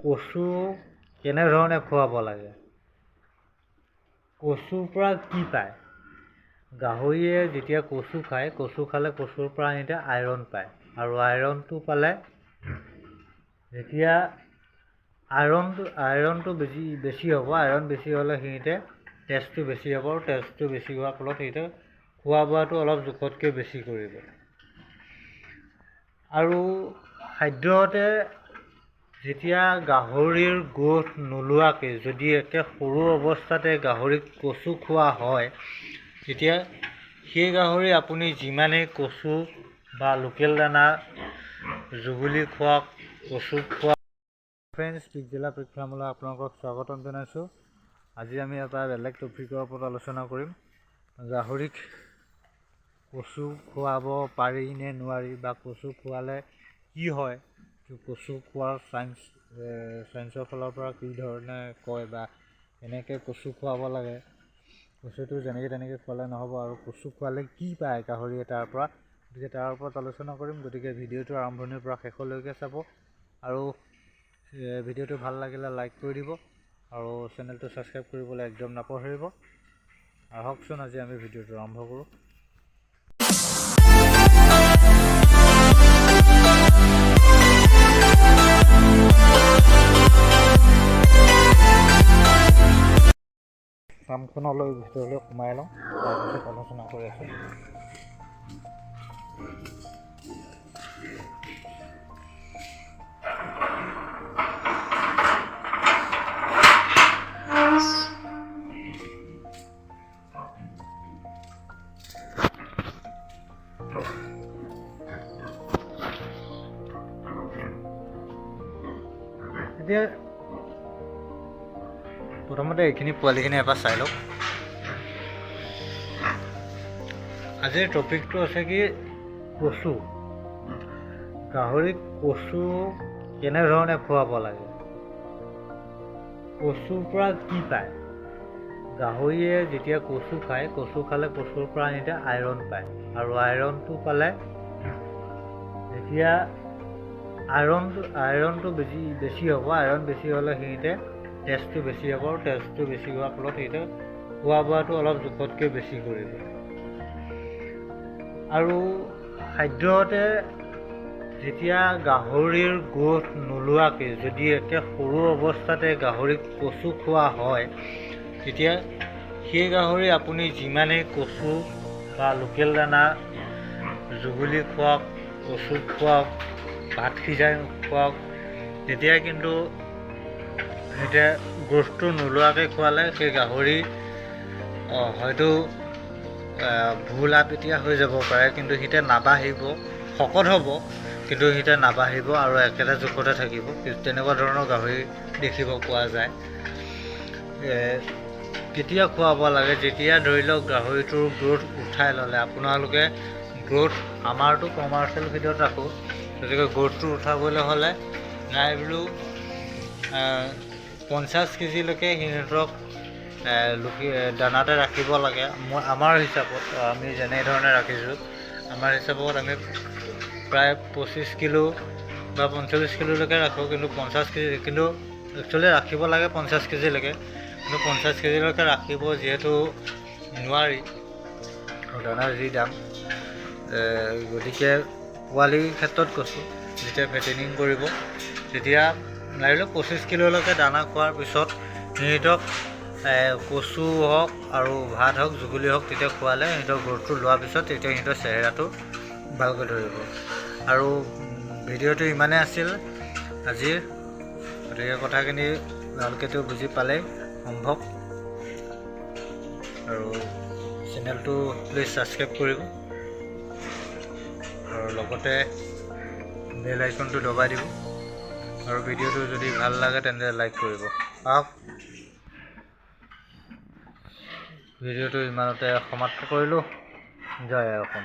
কচু কেনেধৰণে খুৱাব লাগে, কচুৰ পৰা কি পায়। গাহৰিয়ে যেতিয়া কচু খায়, কচু খালে কচুৰ পৰা সিহঁতে আইৰণ পায়, আৰু আইৰণটো পালে যেতিয়া আইৰণটো বেছি হ'ব, আইৰণ বেছি হ'লে সিহঁতে তেজটো বেছি হ'ব, আৰু তেজটো বেছি হোৱাৰ ফলত সিহঁতে খোৱা বোৱাটো অলপ জোখতকৈ বেছি কৰিব। আৰু খাদ্যতে যেতিয়া গাহৰিৰ গ্ৰ'থ নোলোৱাকৈ যদি একে সৰু অৱস্থাতে গাহৰিক কচু খোৱা হয়, তেতিয়া সেই গাহৰি আপুনি যিমানেই কচু বা লোকেল দানা জুগুলি খুৱাওক, কচু খোৱা। ফ্ৰেণ্ডছ, পিগজিলা পিগ ফাৰ্মলৈ আপোনালোকক স্বাগতম জনাইছোঁ। আজি আমি এটা বেলেগ টপিকৰ ওপৰত আলোচনা কৰিম। গাহৰিক কচু খুৱাব পাৰি নে নোৱাৰি, বা কচু খোৱালে কি হয়, কচু খোৱাৰ চায়েন্সৰ ফালৰ পৰা কি ধৰণে কয়, বা কেনেকৈ কচু খুৱাব লাগে, কচুটো যেনেকৈ তেনেকৈ খোৱালে নহ'ব, আৰু কচু খোৱালে কি পায় গাহৰিয়ে তাৰ পৰা, গতিকে তাৰ ওপৰত আলোচনা কৰিম। গতিকে ভিডিঅ'টো আৰম্ভণিৰ পৰা শেষলৈকে চাব, আৰু ভিডিঅ'টো ভাল লাগিলে লাইক কৰি দিব, আৰু চেনেলটো ছাবস্ক্ৰাইব কৰিবলৈ একদম নাপাহৰিব। আহকচোন আজি আমি ভিডিঅ'টো আৰম্ভ কৰোঁ। ফাৰ্মখনলৈ ভিতৰলৈ সোমাই লওঁ, তাৰপিছত আলোচনা কৰি আছোঁ। এতিয়া প্ৰথমতে এইখিনি পোৱালিখিনি এবাৰ চাই লওক। আজিৰ টপিকটো আছে কি কচু। গাহৰিক কচু কেনেধৰণে খুৱাব লাগে, কচুৰ পৰা কি পায়। গাহৰিয়ে যেতিয়া কচু খায়, কচু খালে কচুৰ পৰা সিহঁতে আইৰণ পায়, আৰু আইৰণটো পালে যেতিয়া আইৰণটো বেছি হ'ব, আইৰণ বেছি হ'লে সিহঁতে তেজটো বেছি হ'ব, আৰু তেজটো বেছি হোৱাৰ ফলত সিহঁতে খোৱা বোৱাটো অলপ জোখতকৈ বেছি কৰিব। আৰু খাদ্যতে যেতিয়া গাহৰিৰ গ্ৰ'থ নোলোৱাকৈ যদি একে সৰু অৱস্থাতে গাহৰিক কচু খোৱা হয়, তেতিয়া সেই গাহৰি আপুনি যিমানেই কচু বা লোকেল দানা জুগুলি খুৱাওক, কচু খুৱাওক, ভাত সিজাই খুৱাওক, তেতিয়া কিন্তু সিহঁতে গ্ৰ'থটো নোলোৱাকৈ খোৱালে সেই গাহৰি হয়তো ভুল আপেটীয়া হৈ যাব পাৰে, কিন্তু সিহঁতে নাবাঢ়িব, শকত হ'ব কিন্তু সিহঁতে নাবাঢ়িব আৰু একেটা জোখতে থাকিব। তেনেকুৱা ধৰণৰ গাহৰি দেখিব পোৱা যায়। কেতিয়া খুৱাব লাগে, যেতিয়া ধৰি লওক গাহৰিটোৰ গ্ৰ'থ উঠাই ল'লে, আপোনালোকে গ্ৰ'থ আমাৰতো কমাৰ্চিয়েল ফিডত ৰাখোঁ, গতিকে গ্ৰ'থটো উঠাবলৈ হ'লে নাই বোলো 50 কেজিলৈকে সিহঁতক দানাতে ৰাখিব লাগে। আমাৰ হিচাপত আমি যেনেধৰণে ৰাখিছোঁ, আমাৰ হিচাপত আমি প্ৰায় 25 কিলো বা 45 কিলোলৈকে ৰাখোঁ, কিন্তু 50 কেজি, কিন্তু একচুৱেলি ৰাখিব লাগে 50 কেজিলৈকে, কিন্তু 50 কেজিলৈকে ৰাখিব যিহেতু নোৱাৰি, আৰু দানাৰ যি দাম, গতিকে পোৱালিৰ ক্ষেত্ৰত কৈছোঁ, যেতিয়া ফেটেনিং কৰিব তেতিয়া লাগিলে 25 কিলোলৈকে দানা খোৱাৰ পিছত সিহঁতক কচু হওক আৰু ভাত হওক, জুগুলি হওক, তেতিয়া খোৱালে সিহঁতৰ গ্ৰ'থটো লোৱাৰ পিছত তেতিয়া সিহঁতৰ চেহেৰাটো ভালকৈ ধৰিব। আৰু ভিডিঅ'টো ইমানেই আছিল আজিৰ, গতিকে কথাখিনি ভালকৈতো বুজি পালেই সম্ভৱ। আৰু চেনেলটো প্লিজ ছাবস্ক্ৰাইব কৰিব, আৰু লগতে বেল আইকনটো দবাই দিব, আৰু ভিডিঅ'টো যদি ভাল লাগে তেন্তে লাইক কৰিব। আহক ভিডিঅ'টো ইমানতে সমাপ্ত কৰিলোঁ। জয় অসম।